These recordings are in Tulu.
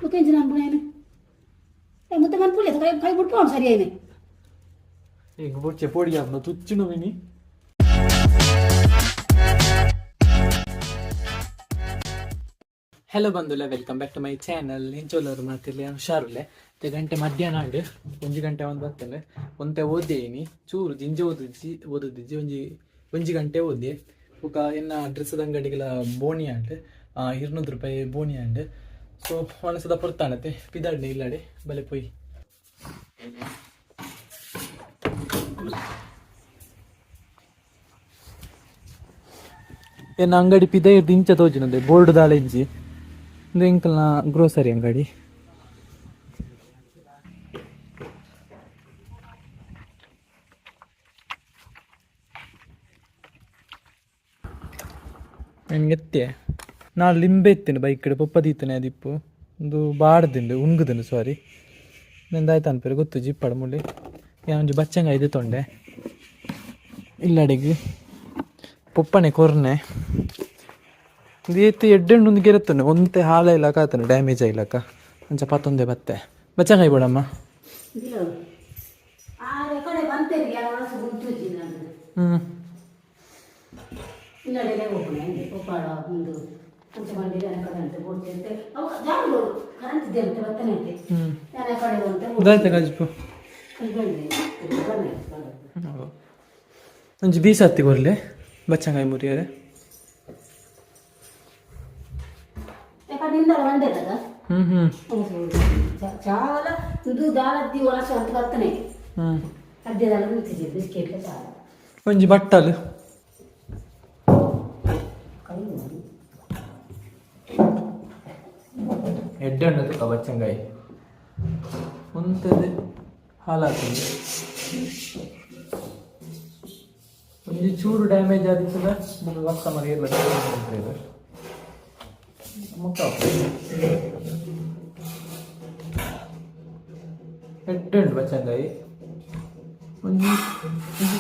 ಬೊಕ್ಕ ನಾನು ಮುತ್ತೆ ಮನ್ಪುಲೆ ಕೈ ಕೈ ಬುಡ್ಪೋಣ ಸರಿ ಆಯ್ನೆ. ಈಗ ಬೊಚ್ಚೆ ಪೊಡಿ ಆಪ್ನ ತುಚ್ಚುನು ಮಿನಿ. ಹಲೋ ಬಂದುಲ್ಲ, welcome back to my channel. ಎಂಚೋಲರು ಮಾತಿರ್ಲಿ? ನಾನು ಹುಷಾರುಲ್ಲೆ. ಮತ್ತೆ ಗಂಟೆ ಮಧ್ಯಾಹ್ನ ಆಂಡ್, 1 ಗಂಟೆ ಒಂದು ಬರ್ತೇನೆ. ಒಂತೆ ಓದ್ದೇನಿ, ಚೂರು ಜಿಂಜೆ ಓದಿಜ್ಜಿ ಓದಿಜ್ಜಿ, ಒಂಜಿ ಒಂಜಿ ಗಂಟೆ ಓದಿ. ಬೊಕ ಎನ್ನ ಡ್ರೆಸ್ದ ಅಂಗಡಿಗೆಲ ಬೋಣಿ ಆಂಡ್, 200 ರೂಪಾಯಿ ಬೋಣಿ ಆಂಡ್. ಸೊ ಒಣಸದ ಪೊರ್ತಾಣತೆ ಪಿದಾಡ್ನೆ ಇಲ್ಲಡೆ ಬಲೆ ಪೊಯ್. ಎನ್ನ ಅಂಗಡಿ ಪಿದೈರ್ದು ಇಂಚ ತೋಜಿನಂದೆ, ಬೋರ್ಡ್ ದಾಳೆಂಜಿ. ಇದು ಎಂಕಲ್ನ ಗ್ರೋಸರಿ ಅಂಗಡಿ. ಎತ್ತೆ ನಾನು ಲಿಂಬೆ ಎತ್ತೇನೆ ಬೈಕ್ ಕಡೆ ಪೊಪ್ಪ ದೀತನೆ ಅದಿಪ್ಪು ಒಂದು ಬಾಡ್ದಿಂಡು ಉಂಗುದುಂಡು. ಸಾರಿ, ನಂದಾಯ್ತು ಅನ್ಪೇರು ಗೊತ್ತು ಜಿಪ್ಪಡ ಮುಳ್ಳಿ. ಒಂಜಿ ಬಚ್ಚಂಗ ಇದು ತೊಂಡೆ ಇಲ್ಲಡೆಗ್ ಪೊಪ್ಪನೆ ಕೊರ್ನೆ. ಇದು ಏತ್ ಎಡ್ಡೆಂಡು ಒಂದು ಗೆರೆತ್ತುಂಡು, ಒಂತೆ ಹಾಲ ಇಲ್ಲಕ ಆತನು ಡ್ಯಾಮೇಜ್ ಆಯ್ಲಕ್ಕ ಅಂಚ ಪತ್ತೊಂದೆ ಬತ್ತೆ. ಬಚ್ಚಂಗಾಯಿ ಬೋಡಮ್ಮ. ಆರೆ ಕಡೆ ಬಂತೇರಿ ಯಾವ ಗುಂತುಜಿ ನಾನು. ಇಲ್ಲಡೆ ಹೋಗೋಣ ಹಿಂಗೆ ಪಪ್ಪಾಳ ಒಂದು ಅಂಚೆ ಬಂಡಿ ಕಡೆ ಅಂತ ಬೋಡ್ತಿ ಅವು ಜಾಗ ಕರೆಂಟ್ ಇದೆ ಅಂತ ಬರ್ತೇನೆ ಅಂತೆ. ನಾನು ಕಡೆ ಅಂತ. ಉದಾಯ್ತ ಕಾಜಿಪು. ಒಂಜಿ ಬೀಸ ಹತ್ತಿ ಕೊರ್ಲೆ ಬಚ್ಚಂಗಾಯಿ ಮುರಿಯರೆ. ಯಾಕಂದ್ರೆ ಬಂದೇರದ. ಹ್ಞೂ ಹ್ಞೂ ಚಾವಲ ಇದು ದಾಳದ್ದಿ ಒಣಸು ಅಂತ ಬರ್ತನೆ. ಅಡ್ಡೆದಾಲ ನಿಂತಿದ್ದೆ ಬಿಸ್ಕೆಟ್ ಚಾಲ. ಒಂಜಿ ಬಟ್ಟಲು. ಕೈ. ಎಡ್ಡೆ ಉಂಡು ತುಕ ಬಚ್ಚಂಗಾಯಿ, ಒಂತದೆ ಹಾಲಾಗ್ತದೆ. ಒಂಜಿ ಚೂರು ಡ್ಯಾಮೇಜ್ ಆದಿತ್ತದ ಬೊಕ ಕಸ್ಟಮರ್ ಏರ್ಲ ಮುಕ್ಕ. ಎಡ್ಡೆ ಉಂಡು ಬಚ್ಚಂಗಾಯಿ. ಒಂಜಿ ಒಂಜಿ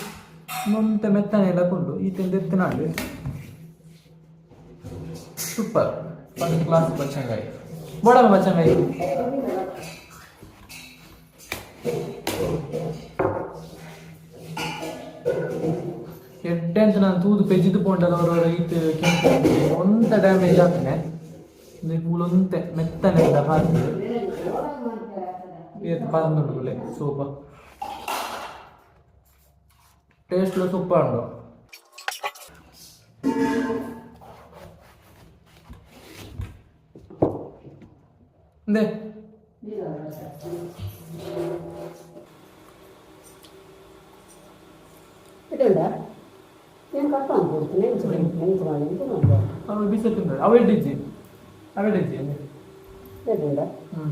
ಒಂತೆ ಮೆತ್ತನೆ ಎಲ್ಲ ಕೊಂಡು ಈತೆಂದು ಎತ್ತನಾಂಡು. ಸೂಪರ್, ಫಸ್ಟ್ ಕ್ಲಾಸ್ ಬಚ್ಚಂಗಾಯಿ. ಬೋಡಮ್ಮ ಬಚ್ಚಂಗಾಯಿ. ಎಡ್ಡೆ ಅಂತ ನಾನು ತೂದು ಪೆಜ್ಜಿದು ಪೋಂಡಲ ಅವರವರ ಈತ್ ಕೆಂಪು ಒಂತ ಡ್ಯಾಮೇಜ್ ಆಗ್ತದೆ. ಮೂಲೊಂತೆ ಮೆತ್ತನೆ ಎಲ್ಲ ಹಾಕಿ ಏತ್ ಪರಂದುಂಡು ಗುಲೆ. ಸೂಪರ್ ಟೇಸ್ಟ್ ಸೂಪರ್ ಉಂಡು. ಎಂದೆ? ಇಡುಂಡ నేను ಕಟ್ ಮಾಡ್ಕೊಡ್ತೀನಿ. ಎಂಚ ಎಂಚ ಮಾಡಿ ಎಂಚ ಮಾಡುವ? ಅವ ಬಿಸಿ ತಿಂದ ಅವೆಡ್ಡಿಜ್ಜಿ ಅವೆಡ್ಡಿಜ್ಜಿ. ಇಡುಂಡ. ಹ್ಞೂ.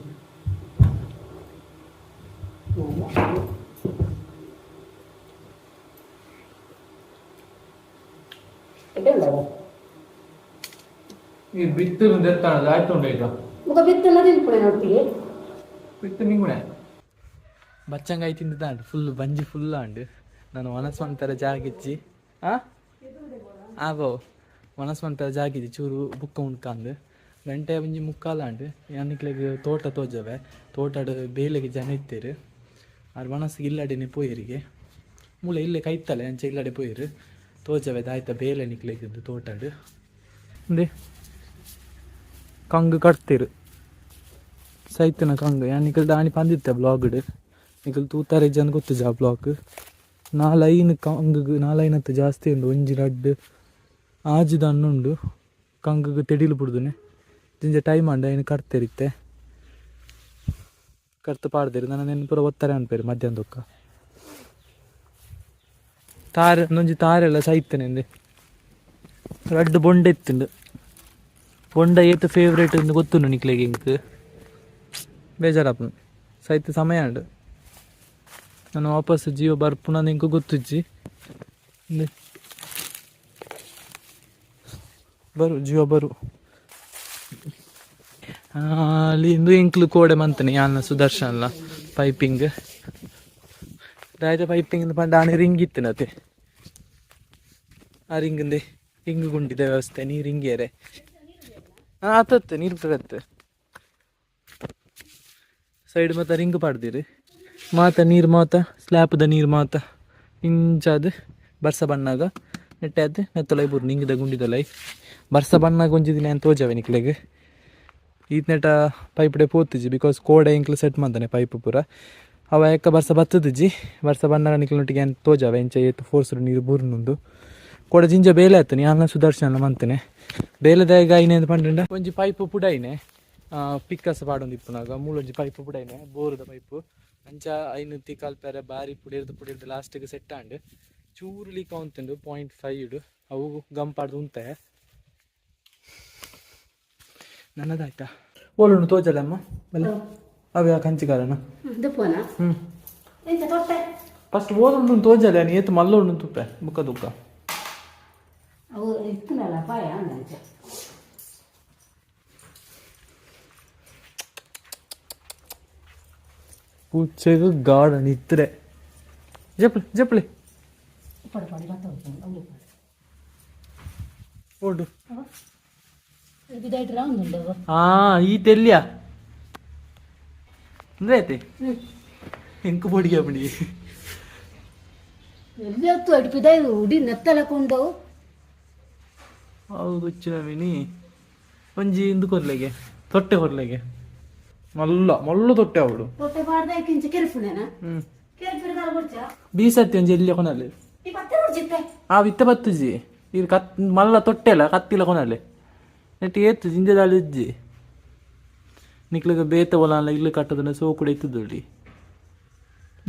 ಇಡುಂಡ. ಈ ಬಿತ್ತು ಎತ್ತಾಣದು ಆಯ್ತು ಉಂಟು ಈಗ. ಮುಖ ಬಿತ್ತನ್ನ ತಿನ್ಪುಣೆ ಒಟ್ಟಿಗೆ. ಬಿತ್ತು ನಿಂಗುಣೆ ಬಚ್ಚಂಗಾಯಿ ತಿಂದಿದ್ದಾಂಡು, ಫುಲ್ ಬಂಜಿ ಫುಲ್ ಆಂಡು. ನಾನು ಮನಸ್ಸು ಒಂಥರ ಜಾಗಿಜ್ಜಿ. ಆ ಆವೋ ಮನಸ್ಸು ಒಂಥರ ಜಾಗಿಜ್ಜಿ, ಚೂರು ಬುಕ್ಕ ಉಂಡ್ಕಂದು. ಗಂಟೆ 1:45 ಆಂಡು. ಯಾನಿಕ್ಲೆಗ್ ತೋಟ ತೋಜವೆ. ತೋಟಡ್ ಬೇಲೆಗೆ ಜನ ಇತ್ತೀರು. ಆರ್ ಮನಸ್ಸಿಗೆ ಇಲ್ಲಡೆನೆ ಪೋಯರಿಗೆ ಮೂಲೆ ಇಲ್ಲೇ ಕೈತಲೆ ಅಂಚೆ ಇಲ್ಲಡೆ ಪೋಯಿರು. ತೋಜವೆ ದಾಯ್ತ ಬೇಲೆ ನಿಕ್ಲೆಗ್ ತೋಟಡ್. ಅಂದೆ ಕಂಗು ಕಟ್ತೀರು, ಸೈತನ ಕಂಗು. ಯಾನ್ ನಿಕಲ್ ದಾನಿ ಪಂದಿತ್ತೆ ಬ್ಲಾಗ್ಡ್, ನಿಕಲ್ ತೂತಾರೆ ಜನ ಗೊತ್ತುಜಾ ಬ್ಲಾಗ್. ನಾಲೈನ್ ಕಂಗುಗ್, ನಾಲೈನತ್ತು ಜಾಸ್ತಿ ಉಂಡು. ಒಂಜಿ ರಡ್ಡ್ ಆಜಿದ ಉಂಡು ಕಂಗುಗ್ ತೆಡಿಲು ಬುಡ್ದುನೆ. ಜಿಂಜ ಟೈಮ್ ಆಂಡ ಐನ್ ಕಟ್ತೇರಿತ್ತೆ, ಕರ್ತು ಪಾಡ್ದೇರು. ನನ್ನ ನೆನಪುರ ಒತ್ತಾರೆ ಅನ್ಪೇರು ಮಧ್ಯಾಹ್ನ ದೊಕ್ಕ. ತಾರೆ ಒಂದೊಂಜಿ ತಾರೆಲ್ಲ ಸೈತನೆ. ರಡ್ಡ್ ಬೊಂಡೆ ಇತ್ತುಂಡು. ಬೊಂಡ ಏತ್ ಫೇವ್ರೇಟ್ ಇಂದು ಗೊತ್ತುಂಡು ನಿಕ್ಲೆಗ್. ಇಂಕ್ ಬೇಜಾರಪ್ಪನು, ಸೈತ ಸಮಯ ಉಂಡು. ನಾನು ವಾಪಸ್ ಜೀವ ಬರ್ಪುನ ಇಂಕ್ ಗೊತ್ತುಜ್ಜಿ. ಇಂದು ಬರು ಜೀವ ಬರು. ಅಲ್ಲಿ ಇಂದು ಎಂಕ್ಲು ಕೋಡೆ ಮಂತನೆ ಯಾನ್ ಸುದರ್ಶನ್ಲ ಪೈಪಿಂಗ್ ದಾಯ್ತ. ಪೈಪಿಂಗ್ ಪಂಡ ಆನೆ ರಿಂಗ್ ಇತ್ತಿನತೆ. ಆ ರಿಂಗಿಂದೆ ಹಿಂಗ್ ಗುಂಡಿದೆ ವ್ಯವಸ್ಥೆ, ನೀರು ಹಿಂಗೇರೆ ಆತತ್ತೆ, ನೀರು ಬರತ್ತೆ. ಸೈಡ್ ಮಾತ ರಿಂಗ್ ಪಾಡ್ದಿರಿ. ಮಾತ ನೀರು ಮಾತ ಸ್ಲ್ಯಾಪ್ದ ನೀರು ಮಾತ ಇಂಚಾದ್ ಬರ್ಸ ಬಣ್ಣಾಗ ನೆಟ್ಟೆ ಆದ್ ನೆತ್ತೊಲೈ ಬೂರು ನಿಂಗಿದ ಗುಂಡಿದೊಲೈ ಬರ್ಸ ಬಣ್ಣಾಗ ಒಂಜಿ ದಿನ ಏನು ತೋಜಾವೆ ನಿಕ್ಲೆಗ್. ಈತ್ನೆಟ ಪೈಪ್ಡೆ ಪೋತಿಜಿ because ಕೋಡೆ ಎಂಕ್ಲು ಸೆಟ್ ಮಂತಾನೆ ಪೈಪ್ ಪೂರ. ಅವ ಎಕ್ಕ ಬರ್ಸ ಬತ್ತದಿಜ್ಜಿ. ಬರ್ಸ ಬಣ್ಣಾಗ ನಿಕ್ಲೆನೊಟ್ಟಿಗೆ ಏನು ತೋಜಾವೆ ಇಂಚ ಏತ್ ಫೋರ್ಸ್ ನೀರು ಬೂರ್ನುಂದು. ಕೋಡೆ ಜಿಂಜ ಬೇಲೆ ಆಯ್ತು ಯಾನ ಸುದರ್ಶನ ಮಂತನೆ ಬೇಲೆದಾಗ ಐನೇಂದ್ ಪಂಡಂಡ ಒಂಜಿ ಪೈಪ್ ಪುಡೈನೆ ಪಿಕ್ಕಸ ಪಾಡೊಂದಿಪ್ಪುನಾಗ ಮೂಲೊಂಜಿ ಪೈಪ್ ಪುಡೈನೆ ಬೋರುದ ಪೈಪ್. ಅಂಚ ಐನು ತಿಕಾಲ್ಪೆರೆ ಬಾರಿ ಪುಡಿರ್ದು ಪುಡಿರ್ದು ಲಾಸ್ಟಿಗೆ ಸೆಟ್ ಆಂಡ್. ಚೂರು ಲೀಕ್ ಆವಂತುಂಡು 0.5. ಅವು ಗಮ್ ಪಾಡ್ದು ಉಂತೆ ನನ್ನದಾಯ್ತಾ ಓಲುಂಡು ತೋಜಲಮ್ಮ ಬಲೆ ಅವು ಯಾಕೆ ಹಂಚಿಕಾರನ. ದಪ್ಪನ. ಹ್ಞೂ. ಎಂಚ ತೊಟ್ಟೆ? ಫಸ್ಟ್ ಓಲುಂಡು ತೋಜಲೆ ನೀ ಏತ್ ಮಲ್ಲ ಉಂಡು ತುಪ್ಪೆ ಬುಕ್ಕ ದುಕ್ಕ. ಅವು ಇತ್ತನಲ್ಲ ಪಾಯ ಅಂಚ. ಪೂಚೆಗ್ ಗಾರ್ಡನ್ ಇತ್ತರೆ ಜಪ್ಲಿ ಜಪ್ಲಿ. ಪಡ ಪಡಿ ಬತ್ತ ಅವು. ಓಡು. ಇದಾಯ್ತು ರೌಂಡ್ ಉಂಡು ಅವು. ಆ ಈ ತೆಲ್ಲಿಯ ಅಂದ್ರೆ ಐತೆ ಎಂಕು ಬೊಡಿಗೆ ಬಿಡಿ. ಎಲ್ಲಿ ಹೊತ್ತು ಅಡ್ಪಿದ ಉಡಿ ನೆತ್ತಲ ಕೊಂಡವು. ಹೌದು ಮಿನಿ ಒಂಜಿ ಇಂದು ಕೊರ್ಲೆಗೆ ತೊಟ್ಟೆ ಕೊರ್ಲೆಗೆ ಮಲ್ಲ ಮಲ್ಲ ತೊಟ್ಟೆ ಅವಳು. ತೊಟ್ಟೆ ಪಾಡ್ದ ಇಂಚ ಕೆರ್ಪುನೇನ? ಹ್ಮ್. ಕೆರ್ಪಿರ ಗುಡ್ಚ. ಬೀಸತ್ತಿ ಒಂಜಿ ಎಲ್ಲಿ ಕೊನಲ್ಲಿ. ಈ ಪತ್ತೆ ಗುಡ್ಚಿತ್ತೆ. ಆ ಇತ್ತ ಬತ್ತುಜಿ ಇದು ಕತ್ ಮಲ್ಲ ತೊಟ್ಟೆ ಅಲ್ಲ ಕತ್ತಿಲ ಕೊನಲ್ಲಿ ನೆಟ್ ಏತು ಜಿಂಜದಾಳಿ ಇಜ್ಜಿ ನಿಕ್ಲೆಗ್ ಬೇತೆ ಒಲಾನ್ಲ ಇಲ್ಲು ಕಟ್ಟದನ್ನ ಸೋ ಕೂಡ ಇತ್ತುದೊಳ್ಳಿ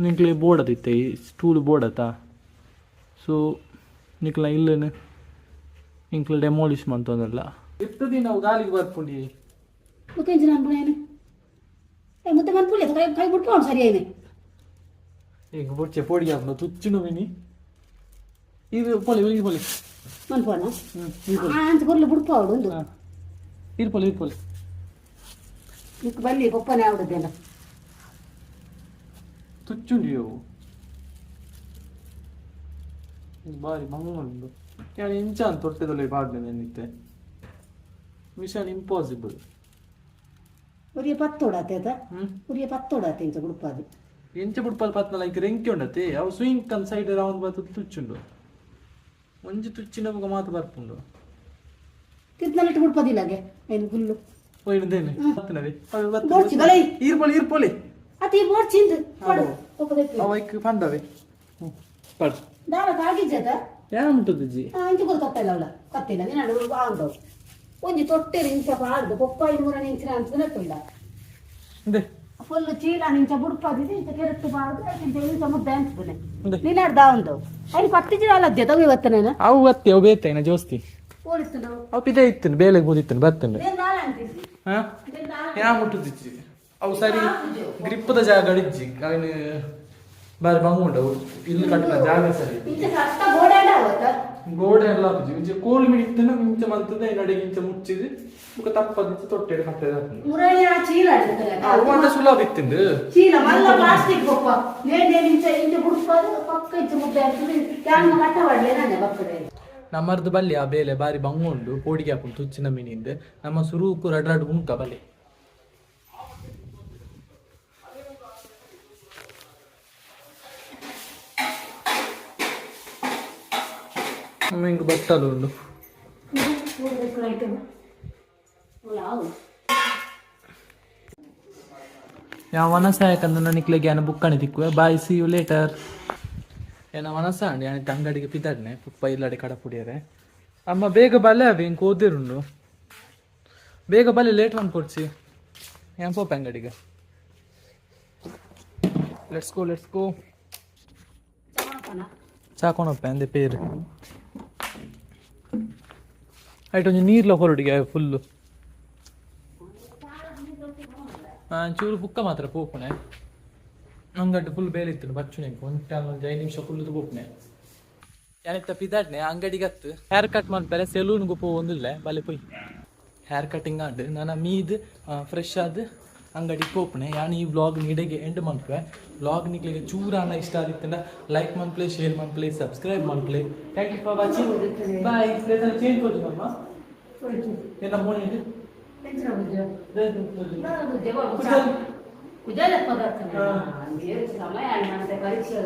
ನಿಕ್ಲೆ ಬೋರ್ಡ್ ಅದಿತ್ತೆ ಈ ಸ್ಟೂಲ್ ಬೋರ್ಡ್ ಅತ್ತ. ಸೊ ನಿಕ್ಲ ಇಲ್ಲನ ಇಂಕ್ಲ ಡೆಮಾಲಿಷ್ ಮಂತೊಂದಲ್ಲ ಇರ್ತದಿ ನಾವು ಗಾಲಿಗೆ ಬರ್ಪುಂಡಿ. ಮುತ್ತೆ ಇಂಚಿನ ಅನ್ಪುಣೇನು ಏ ಮುತ್ತೆ ಮನ್ಪುಲಿ ಕೈ ಕೈ ಬಿಟ್ಕೊಂಡು ಸರಿ ಐನೆ. ಈಗ ಬೊಚ್ಚೆ ಪೋಡಿ ಹಾಕ್ನ ತುಚ್ಚುನು ಮಿನಿ ಇದು ಪೋಲಿ ಇಲ್ಲಿಗೆ ಪೋಲಿ. ಮನ್ಪೋಣ. ಹ್ಞೂ. ಅಂಚ ಕೊರ್ಲು ಬಿಡ್ಪಾವಡು ಒಂದು. ಹಾಂ ಇರ್ಪೋಲಿ ಇರ್ಪೋಲಿ. ನಿಕ್ ಬಲ್ಲಿ ಪಪ್ಪನೆ ಆವಡುದೆಲ್ಲ. ತುಚ್ಚುಂಡಿ ಅವು ಇದು ಬಾರಿ ಮಂಗುಂಡು ಯಾನ್ ಇಂಚ ಅಂತ ತೊಟ್ಟೆದೊಲೆ ಪಾಡ್ದೆ ನೆನ್ನಿತ್ತೆ ಮಿಷನ್ ಇಂಪಾಸಿಬಲ್. ಉರಿಯ ಪತ್ತೋಡಾತೆ ಅತ. ಹ್ಮ್. ಉರಿಯ ಪತ್ತೋಡಾತೆ ಇಂಚ ಗುಡ್ಪಾದು. ಎಂಚ ಬುಡ್ಪಲ್ ಪತ್ನ ಲೈಕ್ ರೆಂಕಿ ಉಂಡತೆ ಅವು ಸ್ವಿಂಗ್ ಅನ್ ಸೈಡ್ ರೌಂಡ್ ಬರ್ತದೆ ತುಚ್ಚುಂಡು ಒಂಜಿ ತುಚ್ಚಿನ ಬೊಕ ಮಾತ ಬರ್ಪುಂಡು. ತಿರ್ನಲಿಟ್ಟು ಗುಡ್ಪದಿಲ್ಲಾಗೆ ಏನು ಗುಲ್ಲು. ಒಯ್ದೇನೆ ಬತ್ತನವೆ. ಬೋಡ್ಚಿ ಬಲೈ. ಈರ್ಪೊಲಿ ಈರ್ಪೊಲಿ. ಅತಿ ಬೋಡ್ಚಿಂದು ಪಡು ಒಪ್ಪದಕ್ಕೆ. ಅವು ಐಕ್ ಪಂಡವೆ ಪಡ್. ದಾರ ತಾಗಿಜ್ಜದ. ಯಾ ಮುಟ್ಟುದಿಜ್ಜಿ. ಇಂಚ ಕೊರು ಕತ್ತಲ್ಲ ಅವಳ ಕತ್ತಿಲ್ಲ ನಿನ್ನ ಆಂದವು ಒಂಜಿ ತೊಟ್ಟೆ ಇಂಚ ಪಾಡ್ದು ಪೊಪ್ಪಾಯಿ ಮೂರನೇ ಇಂಚಿನ ಅಂತ ನೆತ್ತುಂಡ. ಇಂದೆ. ಫುಲ್ ಚೀಲ ಇಂಚ ಬುಡ್ಪಾದಿದ್ದು ಇಂಚ ಕೆರಟ್ಟು ಪಾಡ್ದು ಇಂಚ ಇಂಚ ಮುದ್ದೆ ಅನ್ಸ್ಬನೆ. ಇಂದೆ. ನಿನ್ನಾಡ್ದ ಉಂದವು ಐನು ಪತ್ತಿ ಅಲ್ಲದ್ದೆ ತಗೋ ಇವತ್ತನೇನ. ಅವು ಬತ್ತಿ ಅವು ಬೇತೈನ ಜೋಸ್ತಿ. ಓಡಿತ್ತು ನಾವು. ಅವು ಪಿದೆ ಇತ್ತು ಬೇಲೆಗೆ ಬೋದಿತ್ತು ಬತ್ತಂಡೆ. ಅಂತಿದ್ವಿ. ಹಾ ಯಾ ಮುಟ್ಟುದಿಜ್ಜಿ ಅವು ಸರಿ ಗ್ರಿಪ್ಪದ ಜಾಗ ಇಜ್ಜಿ ಅವನು ಬಾರಿ ಬಂಗ ಉಂಟು ಅವು ಇಲ್ಲಿ ಕಟ್ಟಿನ ಜಾಗ ಸರಿ. ಇಂಚ ಕಷ್ಟ ಗೋಡೆ ಅವತ್ತ. ಗೋಡೆ ಎಲ್ಲ ಹಾಕುಜಿ ಇಂಚ ಕೋಲ್ ಮಿಡಿತ್ತನ ಇಂಚ ಮಂತದ ನಡೆಗೆ ಇಂಚ ಮುಚ್ಚಿದ್ ಬೊಕ ತಪ್ಪದಿಂಚ ತೊಟ್ಟೆಡ್ ಕಟ್ಟೆದ. ಮುರಳಿ ಆ ಚೀಲ ಆಡಿರ್ತಾರೆ. ಅವು ಅಂಡ ಸುಲಭ ಇತ್ತಿಂದು. ಚೀಲ ಮಲ್ಲ ಪ್ಲಾಸ್ಟಿಕ್ ಬೊಪ್ಪ ನೇಣು ನೇಣು ಇಂಚ ಇಂಚ ಬುಡ್ಪಾದು ಪಕ್ಕ ಇಂಚ ಮುದ್ದೆ ಆಗ್ತದೆ ಯಾನ್ ಕಟ್ಟ ಮಾಡಲೆ ನಾನೆ ಬಕ್ಕಡೆ. ನಮ್ಮರ್ದು ಬಲ್ಲಿ ಆ ಬೇಲೆ ಬಾರಿ ಬಂಗ ಉಂಡು ಪೋಡಿಗೆ ಹಾಪುಂಡು ತುಚ್ಚಿನ ಮೀನಿಂದ ನಮ್ಮ ಸುರುಕು ರಡ್ ರಡ್ ಉಂಕ ಬಲ್ಲೆ. ನಮ್ಮ ಹಿಂಗೆ ಬಟ್ಟಲು ಉಂಡು. ಯಾವ ವನಸ ಯಾಕಂದ್ರೆ ನನಗೆ ಯಾನ ಬುಕ್ಕಣೆ ತಿಕ್ಕುವೆ. Bye, see you later. ಏನ ವನಸ ಅಂడి ಯಾನ ಅಂಗಡಿಗೆ ಪಿದಾಡ್ನೆ ಪುಪ್ಪ ಇಲ್ಲಡೆ ಕಡ ಪುಡಿಯರೆ ಅಮ್ಮ ಬೇಗ ಬಲ್ಲೆ ಅವೆ ಇಂಕ ಓದಿರುಂಡು ಬೇಗ ಬಲ್ಲೆ ಲೇಟ್ ಕೊಡ್ಸಿ ಏನ್ ಪೋಪ ಅಂಗಡಿಗೆ. Let's go, let's go. ಚಾ ಕೊನಪ್ಪ ಅಂದೆ ಪೇರು ಐಟ್ ಒಂಜಿ ನೀರ್ಲ ಹೊರಡಿಗೆ ಫುಲ್ಲು ಚೂರು ಪುಕ್ಕ ಮಾತ್ರ ಪೋಪುನೆ ಅಂಗಡಿ ಫುಲ್ ಬೇಲೆ ಇತ್ತು ಬಚ್ಚುನೆ ಒಂದು ಒಂದು 5 ನಿಮಿಷ ಫುಲ್ಲು ಪೋಪುನೆ ಯಾನಿತ್ತ ಪಿದಾಡ್ನೆ ಅಂಗಡಿಗೆ ಹತ್ತು ಹೇರ್ ಕಟ್ ಮಾಡ್ತಾರೆ ಸೆಲೂನ್ಗೆ ಪೋವೊಂದಿಲ್ಲ ಬಲೆ ಪೋಯ್ ಹೇರ್ ಕಟ್ಟಿಂಗ್ ಆಂಡ್ ನಾನು ಮೀದ್ ಫ್ರೆಶ್ ಆದ್ ಅಂಗಡಿಗೆ ಪೋಪುನೆ. ಯಾನ್ ಈ ವ್ಲಾಗ್ ನಿಡೆಗೆ ಎಂಡ್ ಮನ್ಪುವೆ. ವ್ಲಾಗ್ ನಿಕ್ಲೆಗೆ ಚೂರಾನ ಇಷ್ಟ ಆದಿತ್ತಂಡ ಲೈಕ್ ಮನ್ಪ್ಲೆ, ಶೇರ್ ಮನ್ಪ್ಲೆ, ಸಬ್ಸ್ಕ್ರೈಬ್ ಮನ್ಪ್ಲೆ. Thank you for watching, bye. Change ಕೊಡು ನಮ್ಮ ಏನ ಮೋನಿ. ಕುಜಲ್ ಕುಜಲ ಪದಾರ್ಥ ಸಮಯ ಮತ್ತೆ ಪರೀಕ್ಷೆ.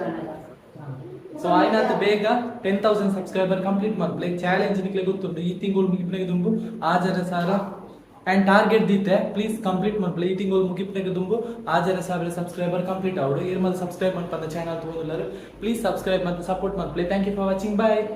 ಸೊ ಆಯ್ನಾತ್ ಬೇಗ 10,000 ಸಬ್ಸ್ಕ್ರೈಬರ್ ಕಂಪ್ಲೀಟ್ ಮಲ್ಪಲೆ. ಚಾಲೆಂಜ್ ನಿಕ್ಲೆ ಗೊತ್ತುಂಡು. ಈ ತಿಂಗಳು ಮುಗಿಪ್ನೆಗೆ ದುಂಬು 6000 ಆ್ಯಂಡ್ ಟಾರ್ಗೆಟ್ ದೀತೆ. ಪ್ಲೀಸ್ ಕಂಪ್ಲೀಟ್ ಮಲ್ಪಲೆ. ಈ ತಿಂಗಳು ಮುಗಿಪ್ನೆಗೆ ದುಂಬು 6000 ಸಬ್ಸ್ಕ್ರೈಬರ್ ಕಂಪ್ಲೀಟ್ ಆವಡು. ಏರ್ ಮಲ್ ಸಬ್ಸ್ಕ್ರೈಬ್ ಮಲ್ಪಂದ ಚಾನಲ್ ತೂವೊಂದುಲ್ಲರು, ಪ್ಲೀಸ್ ಸಬ್ಸ್ಕ್ರೈಬ್ ಮತ್ತು support ಮಲ್ಪಲೆ. Thank you for watching. Bye.